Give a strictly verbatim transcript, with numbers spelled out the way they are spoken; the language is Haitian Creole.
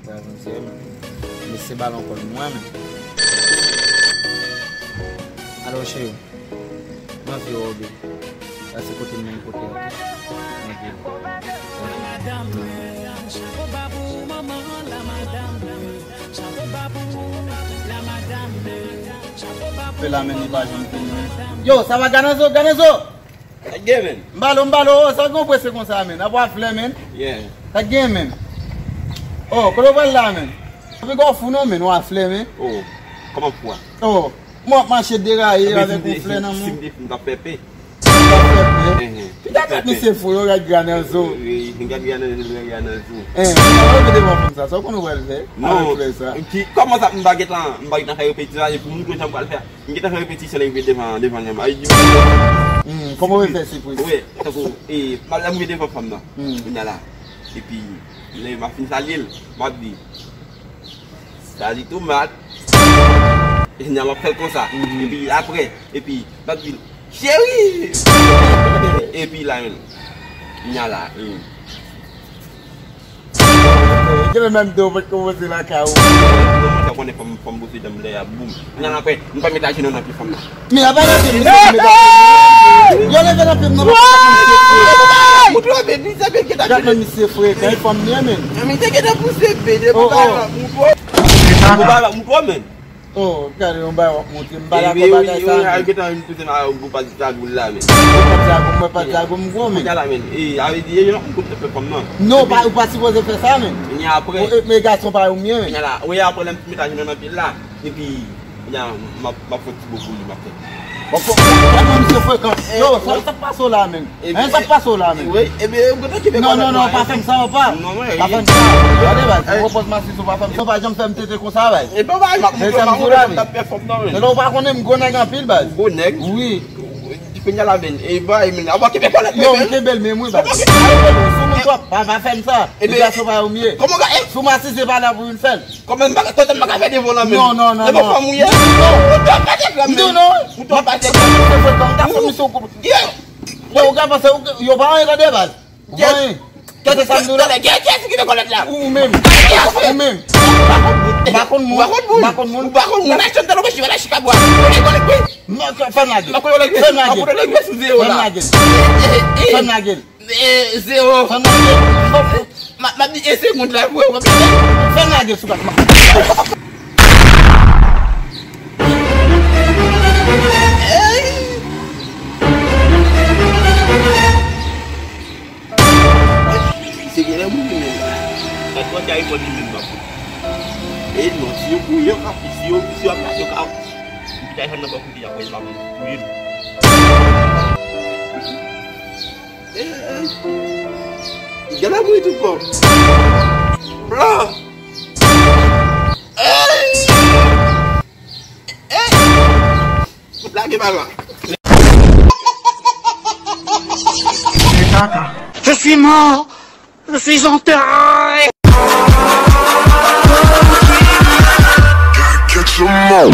Sa avanse, men se balon kò l mwen, men. Alo, cheri. M anvi wè w, baby. Sa se kote m nan, kote w, ok? M anvi wè w. Fè la, men li pa janm fini, men. Yo, sa va, Ganazo, Ganazo! Sa k gen, men? M balo, m balo, oh, sa gen w prese konsa, men? Ap wè flè, men? Yeah. Sa k gen, men? Oh, kote w pral la, men? Epi gwa w fou non, men, w a flè, men. Oh, kòman pou a? Oh, mwen ap mache deraye avèk yon flè nan men. Si m te fin, m t ap fè pe. M t ap fè pe. Pita tèt misye fou, yo gad Ganazo. Wi, gad Ganazo, gad Ganazo. Eh, sa w devan fanm sa, sa w konn w pral fè? Non. Avèk flè sa. Ki, kòman sa, m pa gentan, m pa gentan fè repetisyonn pou moutre jan m pral fè. M gentan fè repetisyon lè rive devan, devan nèg la. Li di m, hmm, kòman w fè sipriz? Wi, tankou, e, m al rive devan fanm nan. Hmm. Kounye a la. Epi, lè m ap fin salye l, m ap di, "Salut, tomat." E kounye a m ap fè l konsa. Hmm. Epi, apre, epi, m ap di, "Cheri!" Epi, la menm. Kounye a la, hmm. Genlè menm de w pa t konpoze lakay ou. Non, mwen sa konnen fò m, fò m bwose dan m lè y ap boum. Nan apre, m pa met ajenou nan pye fanm nan. Men apa nan pye m, misye met ajenou. Yo leve nan pye m nan, papa. Moutre w, men misye, men gentan. Gad men misye frekan, e fanm li ye, men. Men misye gentan pouse bede pou bagay la, moutre w. Pou bagay la, moutre w, men. Oh, gade yon bagay w ap montre m, m pa dakò bagay sa, men. Al gentan vin pouse nan yon gwo pati sa boul la, men. Gwo pati sa boul, mwen pati sa boul, m gwo, men. Kounye a la, men. E, a vle di, e, jan m konn fè fanm nan. Non, pa, ou pa sipoze fè sa, men. Kounye a apre. O, e, men gason pa yo m ye, men. Kounye a la, wi, apre lè m met ajenou nan pye l la, epi, kounye a, m ap, m ap fè yon ti bo pou li, m ap fè. Bon, bon, bon, bon, misye frekan. Yo, sa, sa k pase w la, men? Hein, sa k pase w la, men? Wi, ebyen, ou gentan kenbe kòlèt la. Non, non, non, pa fè m sa, papa. Non, mwen, pa fè m sa. Gade, baz, ou repòz m asise, ou pa fè m sa, ou pa janm fè m tete konsa, baz. E pa bagay m ap moutre w, m ap moutre w, m ap pèfòm nan, men. Lè w pa konnen m gwo nèg anpil, baz. Gwo nèg? Wi. Kounye a la, men. E bay, men, a w kenbe kòlèt la, men. Yo, m kenbe l, men, wi, baz. Sou mwen twòp, pa, pa fè m sa. Ebyen, gason pa yo m ye. Kòman w ka, e? Sou m asise, pa la pou vin fè l. Kòman m pa ka, kote m pa ka fè devan w la menm? Non, non, non, non. E pa fanm ou ye? Non. Ou t ap pase krèm menm. Non, non. Ou t ap pase krèm. Ou t ap pase krèm. Yo, ou ka panse, ou, yo pa anyen tande baz. Ou pa anyen. Tande sa m di w la? Tande, kiyès ki te kòlèt la? Ou menm. Ou menm. M pa konn moun. M pa konn moun. M pa konn moun. M pa konn moun. Ou pa konn moun. Ou pa konn moun. Fè m lage. Fè m lage. Fè m lage. Fè m lage. E, zewo. Fè m lage. Ma, ma di e segonn la pou yo konplete. Fè m lage sou gaz. Ey! Se genlè moun ki menm la. Sa twa ki a repòt li menm la. E non, si yo pou yo ka, si yo, si yo ap lage, yo ka. Li ta fè nan bò kote y ap wè, li pa menm pou li. Gade la bouyi tout bon. Blan. Lage bagay. Je suis mort. Je suis enterré. Catch 'em all.